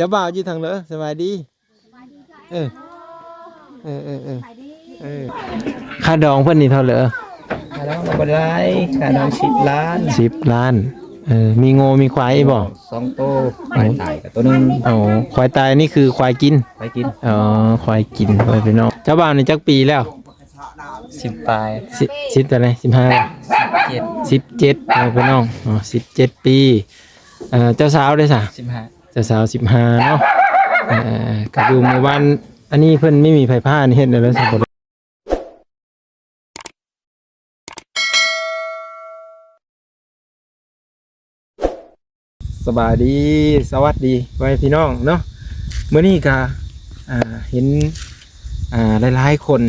ຈົ້າບ່າວຢູ່ທາງເລີ? ສະບາຍດີ. ເອີ ເອີ ເອີ ເອີ ເອີ ຄ່າດອງເພິ່ນນີ້ເທົ່າເລີ? ຄ່າດອງບໍ່ຫຼາຍ ຄ່າດອງສິບລ້ານ. ສິບລ້ານ. ເອີ ມີງົວມີຄວາຍອີກບໍ່? ສອງໂຕ. ຄວາຍຕາຍກໍໂຕໜຶ່ງ. ເອົາ ຄວາຍຕາຍນີ້ຄືຄວາຍກິນ? ຄວາຍກິນ. ອໍ ຄວາຍກິນ ພໍ່ແມ່ພີ່ນ້ອງ. ເຈົ້າບ່າວນີ້ຈັກປີແລ້ວ? ສິບປາຍ. ສິບ ສິບເທົ່າໃດ? ສິບຫ້າ ສິບເຈັດ ສິບເຈັດ ພໍ່ແມ່ພີ່ນ້ອງ. ອໍ ສິບເຈັດປີ. ເອີ ເຈົ້າສາວເດ້ສະ? ສິບຫ້າ. ເຈົ້າສາວສິບຫ້າເນາະ. ເອີ ກໍຢູ່ໝູ່ບ້ານ ອັນນີ້ເພິ່ນໄມ່ມີໄຟຟ້ານີ້ເຮັດແນວໃດຊັ້ນ? ສະບາຍດີ ສະຫວັດດີພໍ່ແມ່ພີ່ນ້ອງເນາະ. ມື້ນີ້ກະ ອ່າ ເຫັນ ອ່າ ຫຼາຍໆຄົນ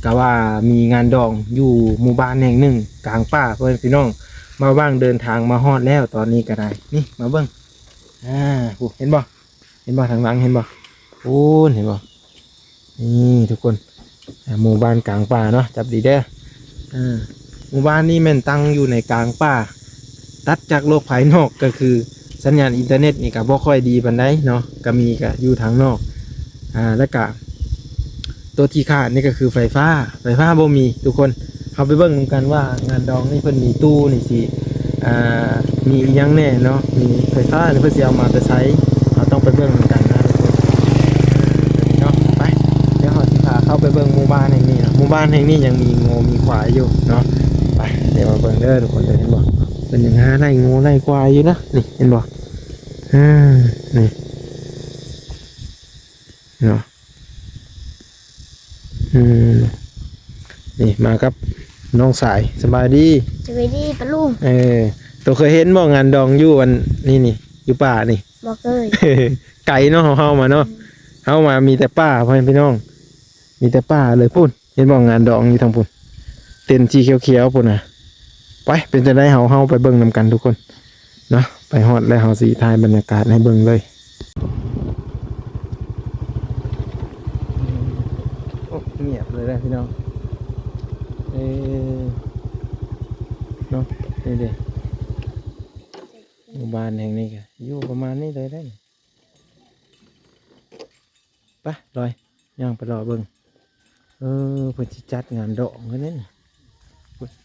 ກະວ່າມີງານດອງຢູ່ໝູ່ບ້ານແຫ່ງໜຶ່ງກາງປ່າ ພໍ່ແມ່ພີ່ນ້ອງ. ບ່າວບ່າງເດີນທາງມາຮອດແລ້ວ ຕອນນີ້ກະໄດ້ ນີ້ມາເບິ່ງ. ອ່າ ເຫັນບໍ່? ເຫັນບໍ່? ທາງຫຼັງເຫັນບໍ່? ໂອ້ ເຫັນບໍ່? ນີ້ທຸກຄົນ ອ່າ ໝູ່ບ້ານກາງປ່າເນາະ. ຈັບດີເດີ. ອ່າ ໝູ່ບ້ານນີ້ແມ່ນຕັ້ງຢູ່ໃນກາງປ່າ ຕັດຈາກໂລກພາຍນອກ ກໍຄືສັນຍານອິນເຕີເນັດນີ້ກໍບໍ່ຄ່ອຍດີປານໃດເນາະ. ກໍມີກໍຢູ່ທາງນອກ. ອ່າ ແລ້ວກະ ຕົວທີ່ຂາດນີ້ກໍຄືໄຟຟ້າ ໄຟຟ້າບໍ່ມີທຸກຄົນ. ເຮົາໄປເບິ່ງນຳກັນວ່າງານດອງນີ້ເພິ່ນມີຕູ້ນີ້ຊິ ອ່າ ມີອີ່ຫຍັງແດ່ເນາະ ມີໄຟຟ້ານີ້ເພິ່ນຊິເອົາມາແຕ່ໃສ? ເຮົາຕ້ອງໄປເບິ່ງນຳກັນນະທຸກຄົນເນາະ. ໄປ ດຽວເຮົາຊິພາເຂົ້າໄປເບິ່ງໝູ່ບ້ານແຫ່ງນີ້ເນາະ. ໝູ່ບ້ານແຫ່ງນີ້ຍັງມີງົວມີຄວາຍຢູ່ເນາະ. ໄປ ດຽວມາເບິ່ງເດີທຸກຄົນ. ເຫັນບໍ່? ເພິ່ນຍັງຫາໄລ່ງົວໄລ່ຄວາຍຢູ່ນະ. ນີ້ເຫັນບໍ່? ເອີ ນີ້ເນາະ. ອືມ ນີ້ມາກັບນ້ອງສາຍ. ສະບາຍດີ. ສະບາຍດີປ້າລຸງ. ເອີ ໂຕເຄີຍເຫັນບໍ່ງານດອງຢູ່ອັນນີ້ນີ້ ຢູ່ປ່ານີ້? ບໍ່ເຄີຍ. ໄກເນາະ ເຮົາ ເຮົາມາເນາະ. ອືມ ເຮົາມາມີແຕ່ປ່າ ພໍ່ແມ່ພີ່ນ້ອງ ມີແຕ່ປ່າເລີຍ. ພຸ້ນ ເຫັນບໍ່? ງານດອງຢູ່ທາງພຸ້ນ ເຕັນສີຂຽວໆພຸ້ນນະ. ໄປ ເປັນຈັ່ງໃດ ເຮົາ ເຮົາໄປເບິ່ງນຳກັນທຸກຄົນເນາະ. ໄປຮອດແລ້ວເຮົາຊິຖ່າຍບັນຍາກາດໃຫ້ເບິ່ງເລີຍ. ໂອ້ ງຽບເລີຍນະພີ່ນ້ອງ. ເອີ ເນາະ ນີ້ເດ້ ໝູ່ບ້ານແຫ່ງນີ້ກໍຢູ່ປະມານນີ້ເລີຍເດ້. ໄປ ລອຍ ຍ່າງໄປເລາະເບິ່ງ. ເອີ ເພິ່ນຊິຈັດງານດອງກັນນີ້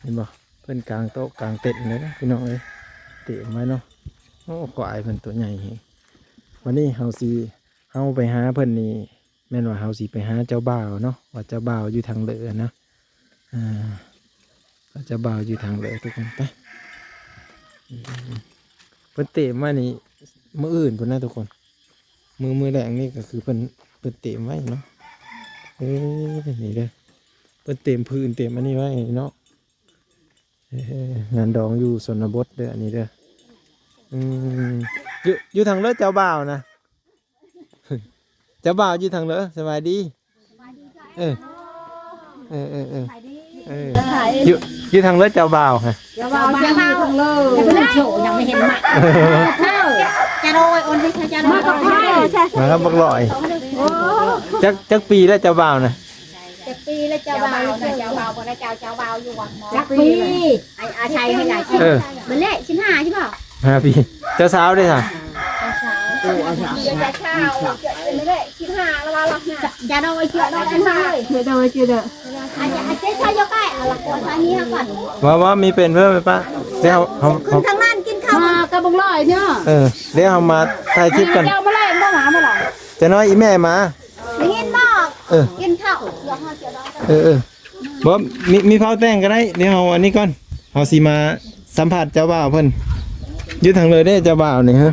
ເຫັນບໍ່? ເພິ່ນກາງໂຕະກາງເຕັນເລີຍນະພີ່ນ້ອງເອີຍ. ເຕະໄວ້ເນາະ. ໂອ້ ຄວາຍເພິ່ນໂຕໃຫຍ່ແຮງ. ວັນນີ້ເຮົາຊິ ເຮົາໄປຫາເພິ່ນນີ້ ແມ່ນວ່າເຮົາຊິໄປຫາເຈົ້າບ່າວເນາະ ວ່າເຈົ້າບ່າວຢູ່ທາງເລີນະ. ອ່າ ເຈົ້າບ່າວຢູ່ທາງເລີ ທຸກຄົນ. ໄປ ເພິ່ນເຕະມານີ້ມື້ອື່ນພຸ້ນນະທຸກຄົນ. ມື້ ມື້ແລງນີ້ກໍຄືເພິ່ນ ເພິ່ນເຕະໄວ້ເນາະ. ເອີ ນີ້ເດີ ເພິ່ນເຕະພື້ນເຕະອັນນີ້ໄວ້ເນາະ. ເອີ ງານດອງຢູ່ຊົນນະບົດເດີ ອັນນີ້ເດີ. ອືມ ຢູ່ ຢູ່ທາງເລີເຈົ້າບ່າວນະ. ເຈົ້າບ່າວຢູ່ທາງເລີ ສະບາຍດີ. ເອີ ເອີ ເອີ ເອີ ເອີ ຢູ່ ຢູ່ທາງເລີເຈົ້າບ່າວຮະ. ເຈົ້າບ່າວ ເຈົ້າບ່າວຢູ່ທາງເລີ ຍັງບໍ່ເຫັນມາ. ຈະໂດຍ ໂອນໃຫ້ເຈົ້າ ຈະໂດຍ ມາກັບບັກຫຼອຍ. ໂອ້ ຈັກ ຈັກປີແລ້ວເຈົ້າບ່າວນະ? ຈັກປີແລ້ວເຈົ້າບ່າວ? ເຈົ້າບ່າວບໍ່ໄດ້ ເຈົ້າ ເຈົ້າບ່າວຢູ່ວັດ ຈັກປີ? ອາໄສໃຫ້ຫຼາຍປີ. ເອີ ເບິດແລ້ວ ສິບຫ້າ ໃຊ່ບໍ່? ຫ້າປີ. ເຈົ້າສາວເດ້ຊະ? ເຈົ້າສາວ ເຈົ້າສາວ ເຈົ້າສາວ ສິບຫ້າແລ້ວວ່າລະນະ. ຈະໂດຍ ຈະໂດຍ ຈະໂດຍ ຈະໂດຍ ຈະໂດຍ. ອັນນີ້ ອັນນີ້ໃສ່ຢູ່ໃກ້ ເອົາລະກ່ອນ ອັນນີ້ເອົາກ່ອນ. ວ່າ ວ່າມີເປັນເພີ່ມໄປປະ ດຽວເຮົາ ເຮົາ ຂຶ້ນທາງນັ້ນກິນເຂົ້າ ມາກັບບັກຫຼອຍເນາະ. ເອີ ດຽວເຮົາມາຖ່າຍຄລິບກັນ. ເຈົ້າມາແລ້ວບໍ່ມາ ມາຫຼອຍ ຈະນ້ອຍອີແມ່ມາ. ໄດ້ຍິນບໍ່? ເອີ ກິນເຂົ້າ ເອີ ເອີ ບໍ່ ມີ ມີເຜົາແຕ່ງກໍໄດ້. ດຽວເຮົາອັນນີ້ກ່ອນ ເຮົາຊິມາສຳພາດເຈົ້າບ່າວເພິ່ນ. ຢູ່ທາງເລີເດ້ເຈົ້າບ່າວນີ້ຮະ?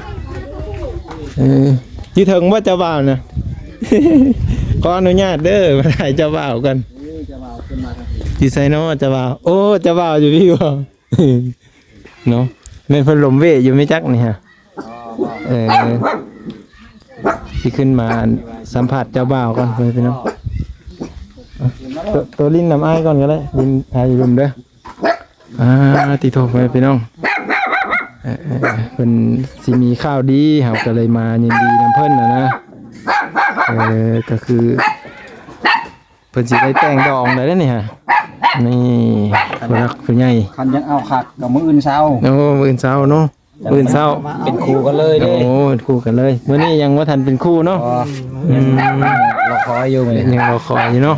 ເອີ ຢູ່ເທິງບໍ່ເຈົ້າບ່າວນະ? ຂໍອະນຸຍາດເດີ ມາຖ່າຍເຈົ້າບ່າວກ່ອນ. ຢູ່ໃສເນາະເຈົ້າບ່າວ? ໂອ້ ເຈົ້າບ່າວຢູ່ພີ້ບໍ່? ເນາະ ແມ່ນເພິ່ນລົມເວະຢູ່ແມ່ນຈັກນີ້ຮະ. ເອີ ຊິຂຶ້ນມາສຳພາດເຈົ້າບ່າວກ່ອນ ພີ່ນ້ອງ. ໂຕ ໂຕຫຼິ້ນນຳອ້າຍກ່ອນກໍໄດ້ ຫຼິ້ນ ຖ່າຍຮູບເດີ. ອ່າ ຕິໂທ ພີ່ນ້ອງ ເອີ ເອີ ເພິ່ນຊິມີຂ່າວດີ ເຮົາກໍເລີຍມາຍິນດີນຳເພິ່ນນະນະ. ເອີ ກໍຄື ເພິ່ນຊິໄດ້ແຕ່ງດອງແລ້ວເດ້ນີ້ຮະ. ນີ້ ຜູ້ຫຼັກຜູ້ໃຫຍ່ ຄັນຢາກເອົາຄັກກໍມື້ອື່ນເຊົ້າ. ໂອ້ ມື້ອື່ນເຊົ້າເນາະ. ມື້ເຊົ້າ ເປັນຄູ່ກັນເລີຍເດ້ ໂອ້ ເປັນຄູ່ກັນເລີຍ. ມື້ນີ້ຍັງບໍ່ທັນເປັນຄູ່ເນາະ ອໍ ອືມ ຍັງລໍຄອຍຢູ່ມື້ນີ້ ຍັງລໍຄອຍຢູ່ເນາະ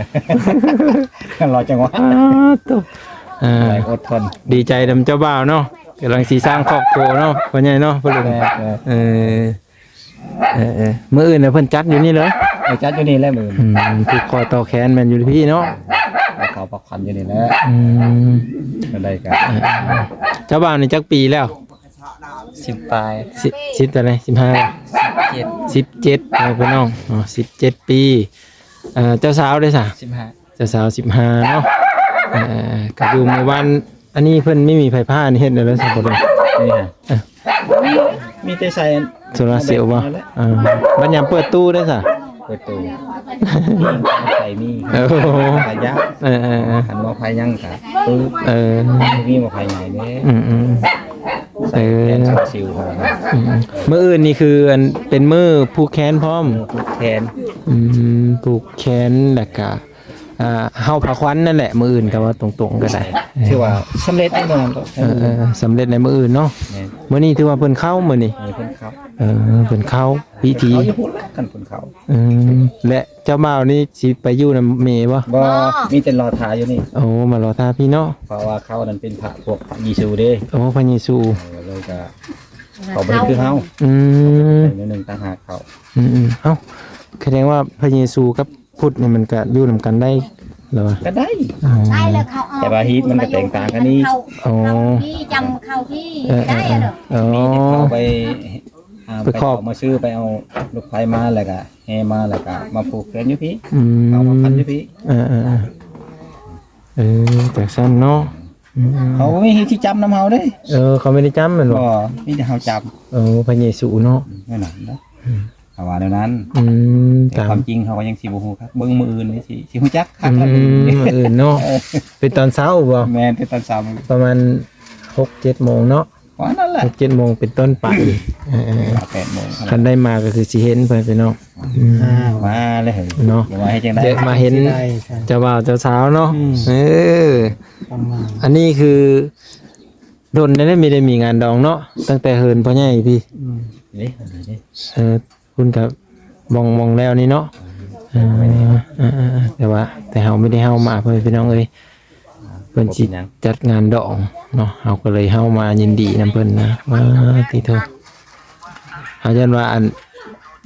ລໍຈັງຫວະ ອ້າ ໂຕ ອ່າ ອົດທົນ. ດີໃຈນຳເຈົ້າບ່າວເນາະ ກຳລັງຊິສ້າງຄອບຄົວເນາະ ພໍ່ໃຫຍ່ເນາະ ພໍ່ລຸງ ແມ່ນໆ ເອີ ເອີໆ ມື້ອື່ນນະເພິ່ນຈັດຢູ່ນີ້ເລີຍ ເອີ ຈັດຢູ່ນີ້ແຫຼະມື້ອື່ນ ອືມ ຜູກຄໍຕໍ່ແຂນແມ່ນຢູ່ພີ້ເນາະ ເຂົາພັກຜ່ອນຢູ່ນີ້ແຫຼະ ອືມ ກໍໄດ້ກັນ ເອີໆ ເຈົ້າບ່າວນີ້ຈັກປີແລ້ວ? ສິບປາຍ ສິບ ສິບເທົ່າໃດ? ສິບຫ້າບໍ່? ສິບເຈັດ ສິບເຈັດ ເອີ ພີ່ນ້ອງເນາະ ສິບເຈັດປີ ເອີ ເຈົ້າສາວເດ້ສະ? ສິບຫ້າ ເຈົ້າສາວສິບຫ້າເນາະ ເອີ ກໍຢູ່ໝູ່ບ້ານ ອັນນີ້ເພິ່ນມີ ມີໄຟຟ້ານີ້ເຮັດແນວໃດຊັ້ນບໍ່ໄດ້ ນີ້ຮະ ເອີ ມີແຕ່ໃສ່ໂຊລາເຊວບໍ່? ເອີ ບັດຍາມເປີດຕູ້ໄດ້ຊະ? ເປີດຕູ້ ມີໄຟມີ ໂອ້ ໄຟຍາກ ເອີໆໆ ຄັນວ່າໄຟຍັງກະ ເອີ ມີບໍ່ໄຟໃຫຍ່ເດ້ ອືມໆ ໃສ່ແຜ່ນໂຊລາເຊວເທົ່ານັ້ນ ອືມໆ ມື້ອື່ນນີ້ຄືອັນເປັນມື້ຜູກແຂນພ້ອມ ຜູກແຂນ ອືມ ຜູກແຂນ ແລ້ວກະ ອ່າ ເຮົາພາຂວັນນັ້ນແຫຼະ ມື້ອື່ນກໍວ່າຕົງໆກໍໄດ້ ຖືວ່າສຳເລັດໃນມື້ນັ້ນກໍ ເອີໆ ສຳເລັດໃນມື້ອື່ນເນາະ ແມ່ນ ມື້ນີ້ຖືວ່າເພິ່ນເຂົ້າ ມື້ນີ້ ເອີ ເພິ່ນເຂົ້າ ເອີ ເພິ່ນເຂົ້າພິທີ ເຂົາຢູ່ພຸ້ນລະ ຄັນເພິ່ນເຂົ້າ ອືມ ແລະເຈົ້າບ່າວນີ້ຊິໄປຢູ່ນຳແມ່ບໍ່? ບໍ່ ມີແຕ່ລໍຖ້າຢູ່ນີ້ ໂອ້ ມາລໍຖ້າພີ້ເນາະ ເພາະວ່າເຂົານັ້ນເປັນພະພວກເຢຊູເດ້ ໂອ້ ພະເຢຊູ ເອີ ເລີຍກະ ເຂົາບໍ່ໄດ້ຄືເຮົາ ອືມ ໜ້ອຍໜຶ່ງຕ່າງຫາກເຂົາ ອືມໆ ເອົ້າ ສະແດງວ່າພະເຢຊູກັບ ພຸດນີ້ມັນກະຢູ່ນຳກັນໄດ້ລະວະ? ກະໄດ້ ອໍ ໄດ້ແລ້ວເຂົາອອກ ແຕ່ວ່າຮີດມັນກະແຕກຕ່າງກັນອີກ ອໍ ເຂົ້າພີ້ ຈຳເຂົ້າພີ້ ເອີໆ ໄດ້ແລ້ວ ອໍ ມີແຕ່ເຂົາໄປ ອ່າ ໄປຂອບ ໄປເຂົ້າມາຊື້ ໄປເອົາລົດໄຟມາ ແລ້ວກະແຫ່ມາ ແລ້ວກະມາຜູກແຂນຢູ່ພີ້ ອືມ ເອົາມາພັນຢູ່ພີ້ ເອີໆ ເອີ ຈັ່ງຊັ້ນເນາະ ອືມ ເຂົາບໍ່ມີທີ່ຈຳນຳເຮົາເດ້ ເອີ ເຂົາບໍ່ໄດ້ຈຳແມ່ນບໍ່? ບໍ່ ມີແຕ່ເຮົາຈຳ ເອີ ພະເຢຊູເນາະ ແມ່ນນະ ອືມ ເຂົາວ່າແນວນັ້ນ ອືມ ແຕ່ ຕາມ ຄວາມຈິງເຮົາກໍຍັງຊິບໍ່ຮູ້ຄັກ ເບິ່ງມື້ອື່ນນີ້ຊິ ຊິຮູ້ຈັກຄັກ ອືມ ມື້ອື່ນເນາະ ເອີ ເປັນຕອນເຊົ້າບໍ່? ແມ່ນ ເປັນຕອນເຊົ້າ ປະມານຫົກເຈັດໂມງເນາະ ປະມານນັ້ນແຫຼະ ຫົກເຈັດໂມງເປັນຕົ້ນໄປ ເອີໆ ແປດໂມງ ຄັນໄດ້ມາກໍຄືຊິເຫັນ ພໍ່ແມ່ພີ່ນ້ອງ ອືມ ອ້າວ ມາເລີຍເນາະ ວ່າເຮັດຈັ່ງໃດ ເດີນມາເຫັນ ເຈົ້າບ່າວເຈົ້າສາວເນາະ ອືມ ເອີ ປະມານ ອັນນີ້ຄືດົນແລ້ວ ໄດ້ມີ ໄດ້ມີງານດອງເນາະ ຕັ້ງແຕ່ເຮືອນພໍ່ໃຫຍ່ພີ້ ອືມ ເອີ ພຸ້ນກະໝ່ອງ ໝ່ອງແລ້ວນີ້ເນາະ ເອີ ເອີ ເອີ ແຕ່ວ່າ ແຕ່ເຮົາບໍ່ໄດ້ເຮົາມາ ພໍ່ແມ່ພີ່ນ້ອງເອີຍ ເພິ່ນຊິຈັດງານດອງເນາະ ເຮົາກໍເລີຍເຮົາມາຍິນດີນຳເພິ່ນນະ ວ້າ ຕິໂທ ເຮົາຢ້ານວ່າ ອັນ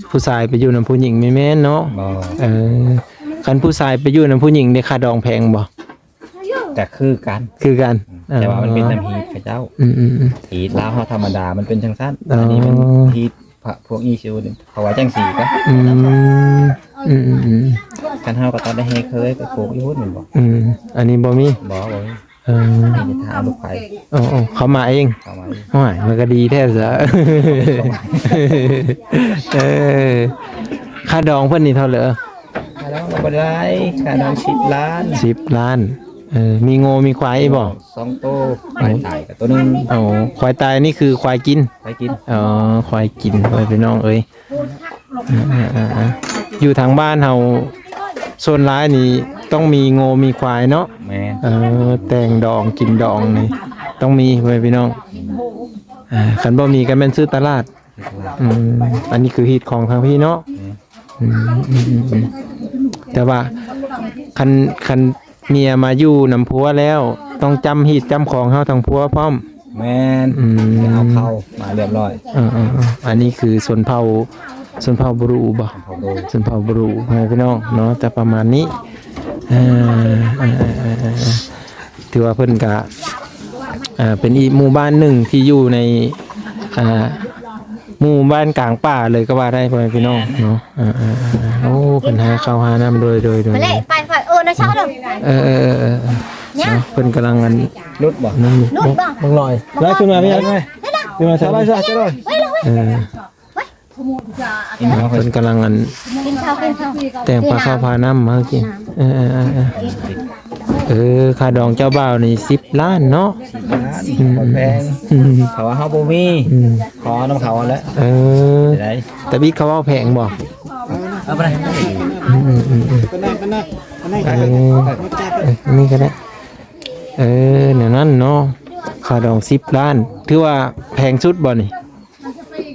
ຜູ້ຊາຍໄປຢູ່ນຳຜູ້ຍິງແມ່ນໆເນາະ ບໍ່ ເອີ ຄັນຜູ້ຊາຍໄປຢູ່ນຳຜູ້ຍິງນີ້ ຄ່າດອງແພງບໍ່? ກະຄືກັນ ຄືກັນ ອືມ ແຕ່ວ່າມັນເປັນນຳຮີດເຂົາເຈົ້າ ອືມໆໆ ຮີດລາວເຮົາທຳມະດາ ມັນເປັນຈັ່ງຊັ້ນ ອໍ ອັນນີ້ມັນຮີດພະພວກອີຊິວນີ້ ເຂົາວ່າຈັ່ງຊີ້ກະ ອືມ ອືມໆໆ ຄັນເຮົາກໍຕັດໄດ້ແຮເຄີຍໄປຜູກຢູ່ພຸ້ນແມ່ນບໍ່? ອືມ ອັນນີ້ບໍ່ມີ ບໍ່ ບໍ່ມີ ເອີ ມີແຕ່ຖ້າເອົາລູກໄຟ ໂອ້ໆ ເຂົາມາເອງ ເຂົາມາເອງ ໂອ້ຍ ມັນກໍດີແທ້ຊະ ເອີ ຄ່າດອງເພິ່ນນີ້ເທົ່າໃດ? ຄ່າດອງບໍ່ຫຼາຍ ຄ່າດອງສິບລ້ານ ສິບລ້ານ ເອີ ມີງົວມີຄວາຍອີກບໍ່? ສອງໂຕ ຄວາຍຕາຍກໍໂຕໜຶ່ງ ໂອ້ ຄວາຍຕາຍນີ້ຄືຄວາຍກິນ ຄວາຍກິນ ອໍ ຄວາຍກິນ ພໍ່ແມ່ພີ່ນ້ອງເອີຍ ອ່າໆໆ ຢູ່ທາງບ້ານເຮົາສ່ວນຫຼາຍນີ້ຕ້ອງມີງົວມີຄວາຍເນາະ ແມ່ນ ເອີ ແຕ່ງດອງກິນດອງນີ້ຕ້ອງມີ ພໍ່ແມ່ພີ່ນ້ອງ ອ່າ ຄັນບໍ່ມີກໍແມ່ນຊື້ຕະຫຼາດ ອືມ ອັນນີ້ຄືຮີດຂອງທາງພີ້ເນາະ ອືມ ອືມ ແຕ່ວ່າຄັນ ຄັນເມຍມາຢູ່ນຳຜົວແລ້ວ ຕ້ອງຈຳຮີດຈຳຂອງເຮົາທາງຜົວພ້ອມ ແມ່ນ ອືມ ເອົາເຂົ້າມາລຽບຮ້ອຍ ເອີໆໆ ອັນນີ້ຄືຊົນເຜົ່າ ຊົນເຜົ່າບຣູບໍ? ຊົນເຜົ່າບຣູ ຊົນເຜົ່າບຣູ ພໍ່ແມ່ພີ່ນ້ອງເນາະ ຈະປະມານນີ້ ເອີ ເອີໆໆ ຖືວ່າເພິ່ນກະ ອ່າ ເປັນອີກໝູ່ບ້ານໜຶ່ງທີ່ຢູ່ໃນ ອ່າ ໝູ່ບ້ານກາງປ່າເລີຍກໍວ່າໄດ້ ພໍ່ແມ່ພີ່ນ້ອງເນາະ ເອີໆໆ ໂອ້ ເພິ່ນຫາເຂົ້າຫານ້ຳ ໂດຍ ໂດຍ ໂດຍ ໄປເລີຍ ໄປ ໄປ ເອີ ນະຊາວເດີ ເອີໆໆ ເນາະ ເພິ່ນກຳລັງອັນ ຫຼຸດບໍ່? ຫຼຸດບໍ່? ບັກຫຼອຍ ໄລ່ຂຶ້ນມາພີ່ ຂຶ້ນມາ ສະບາຍ ສະບາຍ ເອີ ເພິ່ນກຳລັງອັນ ກິນເຂົ້າ ກິນເຂົ້າ ແຕ່ງພາເຂົ້າພານ້ຳມາໃຫ້ກິນ ເອີໆໆໆ ເອີ ຄ່າດອງເຈົ້າບ່າວນີ້ສິບລ້ານເນາະ ສິບລ້ານ ອືມ ແພງ ອືມ ເຂົາວ່າເຮົາບໍ່ມີ ອືມ ຂໍນຳເຂົາຫັ້ນແຫຼະ ເອີ ຕາບິດເຂົາເວົ້າແພງບໍ່? ເອົາໄປ ອືມໆໆ ເອີ ເອີ ນີ້ກໍໄດ້ ເອີ ແນວນັ້ນເນາະ ເ ຄ່າດອງສິບລ້ານ ຖືວ່າແພງສຸດບໍ່ນີ້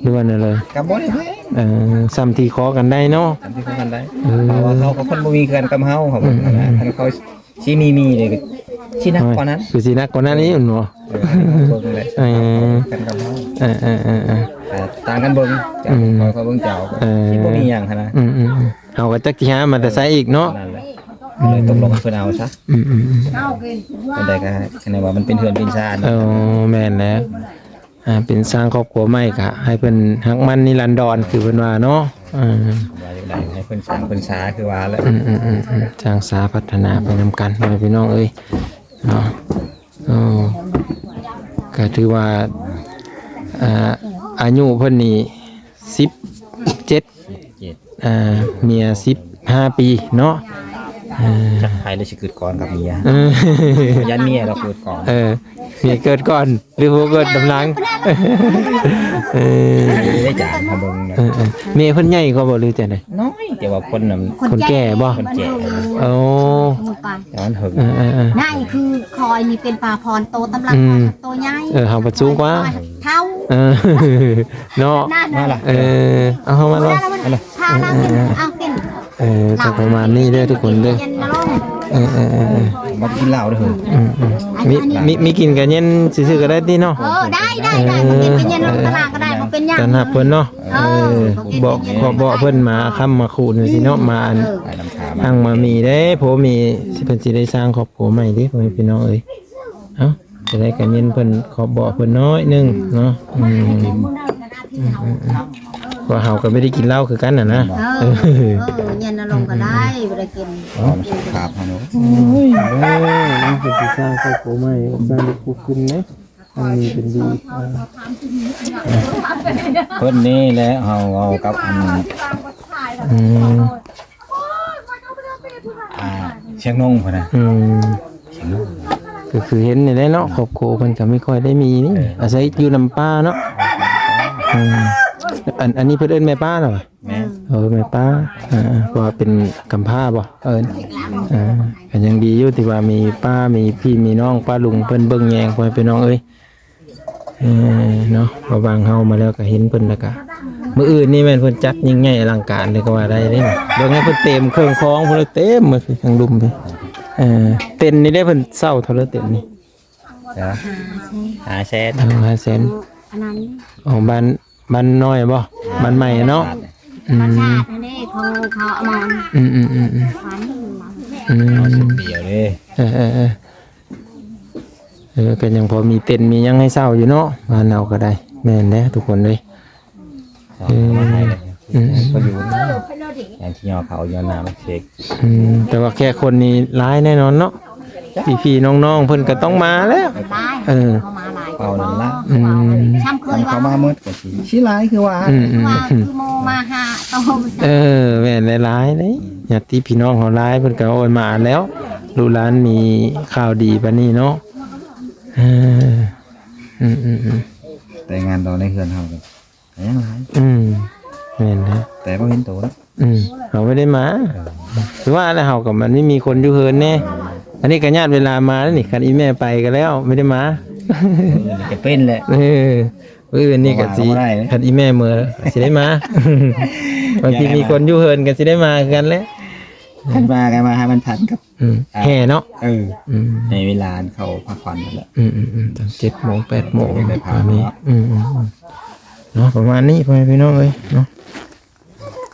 ຫຼືວ່າແນວໃດ? ກໍບໍ່ໄດ້ແພງ ເອີ ສ່ຳທີ່ຂໍກັນໄດ້ເນາະ ສ່ຳທີ່ຂໍກັນໄດ້ ເອີ ເພາະວ່າເຮົາກໍຄົນບໍ່ມີເຮືອນກັບເຮົາ ເຂົາເບິ່ງ ອືມໆໆ ຄັນເຂົາຊິມີ ມີເດ້ ກໍຊິໜັກກວ່ານັ້ນ ຄືຊິໜັກກວ່ານັ້ນອີກເນາະ ເອີ ເບິ່ງເລີຍ ເອີ ກັນກັບເຮົາ ເອີໆໆໆ ຕ່າງກັນເບິ່ງ ອືມ ເຂົາ ເຂົາເບິ່ງເຈົ້າ ເອີ ຊິບໍ່ມີຫຍັງຫັ້ນນະ ອືມໆໆ ເຮົາກໍຈັກຊິຫາມາແຕ່ໃສອີກເນາະ ນັ້ນແຫຼະ ເລີຍຕົກລົງເພິ່ນເອົາຊະ ອືມໆໆ ອັນໃດກໍຄັນວ່າມັນເປັນເຮືອນເປັນຊານ ເອີ ແມ່ນແລ້ວ ອ່າ ເປັນສ້າງຄອບຄົວໃໝ່ກໍໃຫ້ເພິ່ນຮັກໝັ້ນນິລັນດອນ ຄືເພິ່ນວ່າເນາະ ເອີ ວ່າຈັ່ງໃດໃຫ້ເພິ່ນສ້າງເພິ່ນສາ ຄືວ່າແຫຼະ ອືມໆໆ ສ້າງສາພັດທະນາໄປນຳກັນ ພໍ່ແມ່ພີ່ນ້ອງເອີຍເນາະ ໂອ້ ກໍຖືວ່າ ອ່າ ອາຍຸເພິ່ນນີ້ສິບເຈັດ ເຈັດ ອ່າ ເມຍສິບຫ້າປີເນາະ ເອີ ຈັກໃຜລະຊິເກີດກ່ອນກັບເມຍ ເອີ ຢ້ານເມຍລະເກີດກ່ອນ ເອີ ເມຍເກີດກ່ອນ ຫຼືຜູ້ເກີດນຳຫຼັງ ເອີ ໄດ້ຈານເຮົາເບິ່ງ ເອີໆ ເມຍເພິ່ນໃຫຍ່ກວ່າບໍ່ ຫຼືຈັ່ງໃດ? ນ້ອຍ ແຕ່ວ່າຄົນນັ້ນ ຄົນແກ່ບໍ່? ຄົນແກ່ ໂອ້ ແຕ່ວ່າເຫິງ ເອີໆໆ ໃຫຍ່ຄືຂ້ອຍນີ້ເປັນປາພອນ ໂຕຕຳລັງ ອືມ ໂຕໃຫຍ່ ເອີ ເຮົາບັດສູງກວ່າ ເທົ່າ ເອີ ເນາະ ນັ້ນ ມາລະ ເອີ ເອົາເຮົາມາລະ ມາລະ ພາລາວກິນ ເອົາກິນ ເອີ ກໍປະມານນີ້ເດີທຸກຄົນເດີ ເອີໆໆໆ ມາກິນເຫຼົ້າເດີ ອືມໆ ມີ ມີ ມີກິນກັນເຢັນຊື່ໆກໍໄດ້ຕິເນາະ ເອີ ໄດ້ໆໆ ເອີ ກິນກັນເຢັນລົງຕະຫຼາດກໍໄດ້ ບໍ່ເປັນຫຍັງ ຕ້ອນຮັບເພິ່ນເນາະ ເອີ ເອີ ບອກ ເພິ່ນ ບອກເພິ່ນມາຄ່ຳມາຄູນຈັ່ງຊີ້ເນາະ ມາອັນ ອືມ ຫາງມາມີເດ້ ໂພມີ ຊິ ເພິ່ນຊິໄດ້ສ້າງຄອບຄົວໃໝ່ເດ້ ພໍ່ແມ່ພີ່ນ້ອງເອີຍ ເອົ້າ ຈະໄດ້ກະເຢັນເພິ່ນ ຂໍບອກເພິ່ນໜ້ອຍໜຶ່ງເນາະ ອືມ ອືມໆ ວ່າເຮົາກໍບໍ່ໄດ້ກິນເຫຼົ້າຄືກັນນະນະ ເອີ ເອີ ເຢັນອາລົມກໍໄດ້ ບໍ່ໄດ້ກິນ ເອົາສຸຂະພາບເຮົາເນາະ ໂອ້ຍ ເອີ ເພິ່ນຊິສ້າງຄອບຄົວໃໝ່ ສ້າງລູກຜູ້ຂຶ້ນເດ້ ອັນນີ້ເປັນດີ ເພິ່ນນີ້ແຫຼະ ເຮົາເວົ້າກັບອັນ ອືມ ອ່າ ຊຽງນົງພຸ້ນນະ ອືມ ຊຽງນົງ ກໍຄືເຫັນນີ້ແຫຼະເນາະ ຄອບຄົວເພິ່ນກໍບໍ່ຄ່ອຍໄດ້ມີນີ້ ເອີ ອາໄສຢູ່ນຳປ້າເນາະ ເອີ ອືມ ອັນ ອັນນີ້ເພິ່ນເອີ້ນແມ່ປ້າເນາະ ແມ່ນ ເອີ ແມ່ປ້າ ເອີ ເພາະວ່າເປັນກຳພ້າບໍ່ ເອີ້ນ ເອີ ກໍຍັງດີຢູ່ທີ່ວ່າມີປ້າ ມີພີ່ ມີນ້ອງ ປ້າລຸງເພິ່ນເບິ່ງແຍງ ພໍ່ແມ່ພີ່ນ້ອງເອີຍ ເອີ ເນາະ ເພາະວ່າເຮົາມາແລ້ວກໍເຫັນເພິ່ນ ແລ້ວກໍມື້ອື່ນນີ້ແມ່ນເພິ່ນຈັດຍິ່ງໃຫຍ່ອະລັງການເລີຍກໍວ່າໄດ້ເດ້ ເບິ່ງໃຫ້ເພິ່ນເຕັມເຄື່ອງຂອງພຸ້ນ ເຕັມໝົດທັງລຸ່ມເດ້ ເອີ ເຕັນນີ້ເດ້ ເພິ່ນເຊົ່າເທົ່າໃດເຕັນນີ້? ເອີ ຫ້າແສນ ເອີ ຫ້າແສນ ອັນນັ້ນ ອໍ ບ້ານ ບ້ານນ້ອຍບໍ່? ບ້ານໃໝ່ເນາະ ອືມ ບ້ານຊາດຫັ້ນເດ້ ຂອງເຂົາເອົາມາ ອືມໆໆໆ ຂວັນ ອືມ ເອົາຊຸດດຽວເດ້ ເອີໆໆ ເອີ ກໍຍັງພໍມີເຕັນມີຫຍັງໃຫ້ເຊົ່າຢູ່ເນາະ ບ້ານເຮົາກໍໄດ້ ແມ່ນແຫຼະທຸກຄົນເອີຍ ເອີ ອືມ ກໍຢູ່ ຢ່າງທີ່ຍໍເຂົາຍ້ອນນ້ຳເຊກ ອືມ ແຕ່ວ່າແຂກຄົນນີ້ຫຼາຍແນ່ນອນເນາະ ພີ່ໆນ້ອງໆເພິ່ນກໍຕ້ອງມາແຫຼະ ຫຼາຍ ເອີ ເຂົາມາຫຼາຍ ເຂົານັ້ນລະ ອືມ ຊ່ຳເຄີຍ ຄັນເຂົາມາໝົດກໍຊິ ຊິຫຼາຍຄືວ່າ ອືມໆ ວ່າຄືໂມມາຫາໂຕ ເອີ ແມ່ນຫຼາຍໆເດ້ ຍາດຕິພີ່ນ້ອງເຮົາຫຼາຍ ເພິ່ນກໍໂອ້ຍມາແລ້ວ ລູກຫຼານມີຂ່າວດີປານນີ້ເນາະ ເອີ ອືມໆໆ ແຕ່ງານຕໍ່ໃນເຮືອນເຮົາກໍ ກໍຍັງຫຼາຍ ອືມ ແມ່ນແຫຼະ ແຕ່ບໍ່ເຫັນໂຕເນາະ ອືມ ເຮົາບໍ່ໄດ້ມາ ເອີ ຄືວ່າແຫຼະ ເຮົາກໍມັນມີຄົນຢູ່ເຮືອນແດ່ ອັນນີ້ກໍຍາດເວລາມາແລ້ວນີ້ ຄັນອີ່ແມ່ໄປກໍແລ້ວ ບໍ່ໄດ້ມາ ເອີ ຈະເປັນແຫຼະ ເອີ ມື້ອື່ນນີ້ກໍຊິ ບໍ່ວ່າບໍ່ໄດ້ ຄັນອີ່ແມ່ເມືອຊິໄດ້ມາ ບາງທີມີຄົນຢູ່ເຮືອນກໍຊິໄດ້ມາຄືກັນແຫຼະ ຄັນມາກໍມາໃຫ້ມັນທັນກັບ ອືມ ອ່າ ແຫ່ເນາະ ເອີ ອືມ ໃນເວລາເຂົາພັກຜ່ອນນັ້ນແຫຼະ ອືມໆໆ ຕອນເຈັດໂມງ ແປດໂມງ ໄດ້ພັກ ປະມານນີ້ ເນາະ ອືມໆໆ ເນາະ ປະມານນີ້ ພໍ່ແມ່ພີ່ນ້ອງເອີຍເນາະ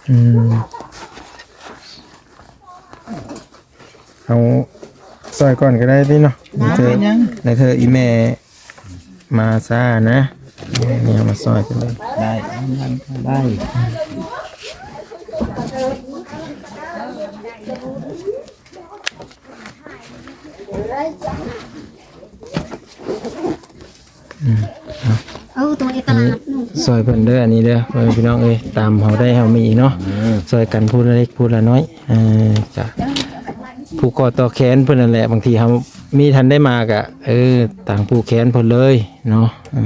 ອືມ ເຮົາຊ່ອຍກ່ອນກໍໄດ້ຕິເນາະ ໄດ້ ໃນເທື່ອ ໃນເທື່ອອີ່ແມ່ ມາຊ້ານະ ແນວມາຊ່ອຍກັນເລີຍ ໄດ້ ໄດ້ ອືມ ເອົາ ເອີ ຕົວເອກະລາດ ຊ່ອຍເພິ່ນເດີ ອັນນີ້ເດີ ພໍ່ແມ່ພີ່ນ້ອງເອີຍ ຕາມເຮົາໄດ້ເຮົາມີເນາະ ອືມ ຊ່ອຍກັນຜູ້ລະເລັກຜູ້ລະນ້ອຍ ເອີ ກະຜູກຄໍຕໍ່ແຂນເພິ່ນນັ້ນແຫຼະ ບາງທີເຮົາມີທັນໄດ້ມາກະ ເອີ ຕ່າງຜູກແຂນເພິ່ນເລີຍເນາະ ເອີ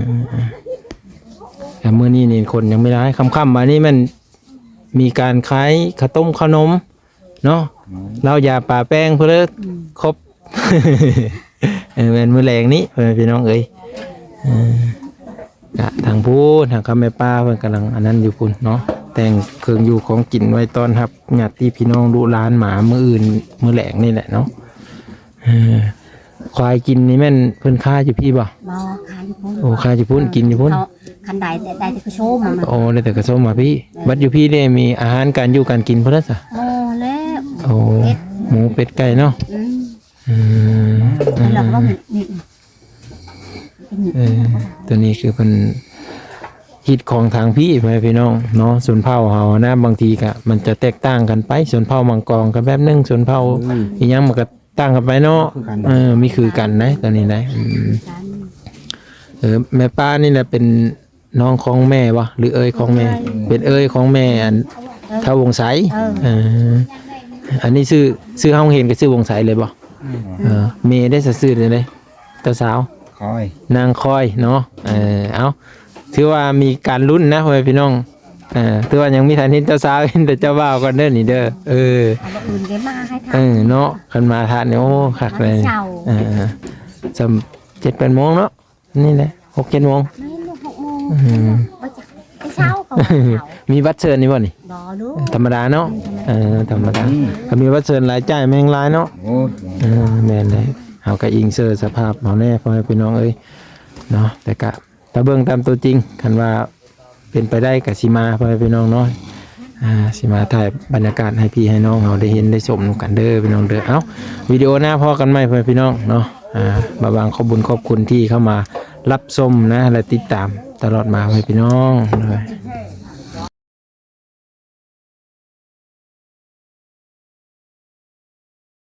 ແຕ່ມື້ນີ້ນີ້ຄົນຍັງບໍ່ຫຼາຍ ຄ່ຳໆມານີ້ແມ່ນມີການຂາຍເຂົ້າຕົ້ມເຂົ້າໜົມເນາະ ອືມ ເຫຼົ້າຢາປາແປ້ງເພິ່ນເລີຍ ອືມ ຄົບ ເອີ ແມ່ນມື້ແລງນີ້ ພໍ່ແມ່ພີ່ນ້ອງເອີຍ ເອີ ກະທາງພຸ້ນ ທາງຄຳແມ່ປ້າເພິ່ນກຳລັງອັນນັ້ນຢູ່ພຸ້ນເນາະ ແຕ່ງເຄື່ອງຢູ່ຂອງກິນໄວ້ຕ້ອນຮັບຍາດຕິພີ່ນ້ອງລູກຫຼານມາມື້ອື່ນມື້ແລງນີ້ແຫຼະເນາະ. ເອີ ຄວາຍກິນນີ້ແມ່ນເພິ່ນຄາຢູ່ພີ້ບໍ່? ບໍ່ ຄາຢູ່ພຸ້ນ. ໂອ້ ຄາຢູ່ພຸ້ນ ເອີ ກິນຢູ່ພຸ້ນ. ເຂົາ ຄັນໄດ້ ໄດ້ ໄດ້ແຕ່ກະໂຊມມາ. ໂອ້ ໄດ້ແຕ່ກະໂຊມມາພີ້. ເອີ ບັດຢູ່ພີ້ເດ້ ມີອາຫານການຢູ່ການກິນພຸ້ນລະຊະ? ໝູແລ້ວ. ໂອ້ ເປັດ ໝູເປັດໄກ່ເນາະ. ອືມ ອືມ ແລ້ວກໍມີ ເອີ ຕົວນີ້ຄືເພິ່ນ ຮີດຄອງທາງພີ້ ພໍ່ແມ່ພີ່ນ້ອງເນາະ. ຊົນເຜົ່າເຮົານະ ບາງທີກະມັນຈະແຕກຕ່າງກັນໄປ ຊົນເຜົ່າມັງກອງກະແບບໜຶ່ງ ຊົນເຜົ່າ ອືມ ອີ່ຫຍັງມັນກະຕ່າງກັນໄປເນາະ. ຄືກັນ ເອີ ມີຄືກັນໄດ໋ ຕົວນີ້ໄດ໋. ອືມ ຄືກັນ. ເອີ ແມ່ປ້ານີ້ແຫຼະເປັນ ນ້ອງຂອງແມ່ບໍ່ ຫຼືເອື້ອຍຂອງແມ່? ເອື້ອຍ ເປັນເອື້ອຍຂອງແມ່ອັນ ເອີ ທ້າວວົງໄຊ. ເອີ ເອີ ອັນນີ້ຊື່ ຊື່ເຮົາເຫັນກໍຊື່ວົງໄຊເລີຍບໍ່? ອືມ ເອີ ແມ່ໄດ້ສະຊື່ໃດ? ເຈົ້າສາວ ຄອຍ ນາງຄອຍເນາະ. ເອີ ເອົ້າ ຖືວ່າມີການລຸ້ນນະ ພໍ່ແມ່ພີ່ນ້ອງ. ເອີ ຖືວ່າຍັງມີທັນເຫັນເຈົ້າສາວ ເຫັນແຕ່ເຈົ້າບ່າວກ່ອນເດີນີ້ເດີ. ເອີ ເອົາມື້ອື່ນໄດ້ມາໃຫ້ທານ. ເອີ ເນາະ ຄັນມາທານນີ້ ໂອ້ ຄັກເລີຍ. ເອີ ສ່ຳເຈັດແປດໂມງເນາະ. ນີ້ແຫຼະ ຫົກເຈັດໂມງ. ແມ່ນ ຫົກໂມງ. ອືມ ບໍ່ຈັກ ໄປເຊົ້າກໍບໍ່ເຊົ້າ. ມີບັດເຊີນນີ້ບໍ່ນີ້? ບໍ່ລູກ ທຳມະດາເນາະ. ອືມ ທຳມະດາ. ເອີ ທຳມະດາ. ອືມ ກໍມີບັດເຊີນລາຍຈ່າຍແມ່ງຫຼາຍເນາະ. ໂອ້ ເອີ ແມ່ນເດ້. ເຮົາກໍອີງເຊີສະພາບເຮົາແດ່ ພໍ່ແມ່ພີ່ນ້ອງເອີຍເນາະ. ແຕ່ກະ ຖ້າເບິ່ງຕາມຕົວຈິງ ຄັນວ່າເປັນໄປໄດ້ກະຊິມາ ພໍ່ແມ່ພີ່ນ້ອງເນາະ. ອ່າ ຊິມາຖ່າຍບັນຍາກາດໃຫ້ພີ່ໃຫ້ນ້ອງເຮົາໄດ້ເຫັນໄດ້ຊົມນຳກັນເດີ ພີ່ນ້ອງເດີ. ເອົ້າ ວິດີໂອໜ້າພໍ້ກັນໃໝ່ ພໍ່ແມ່ພີ່ນ້ອງເນາະ. ອ່າ ບ່າວຫວ່າງຂອບບຸນຂອບຄຸນທີ່ເຂົ້າມາຮັບຊົມນະ ແລະ ຕິດຕາມຕະຫຼອດມາ ພໍ່ແມ່ພີ່ນ້ອງເດີ.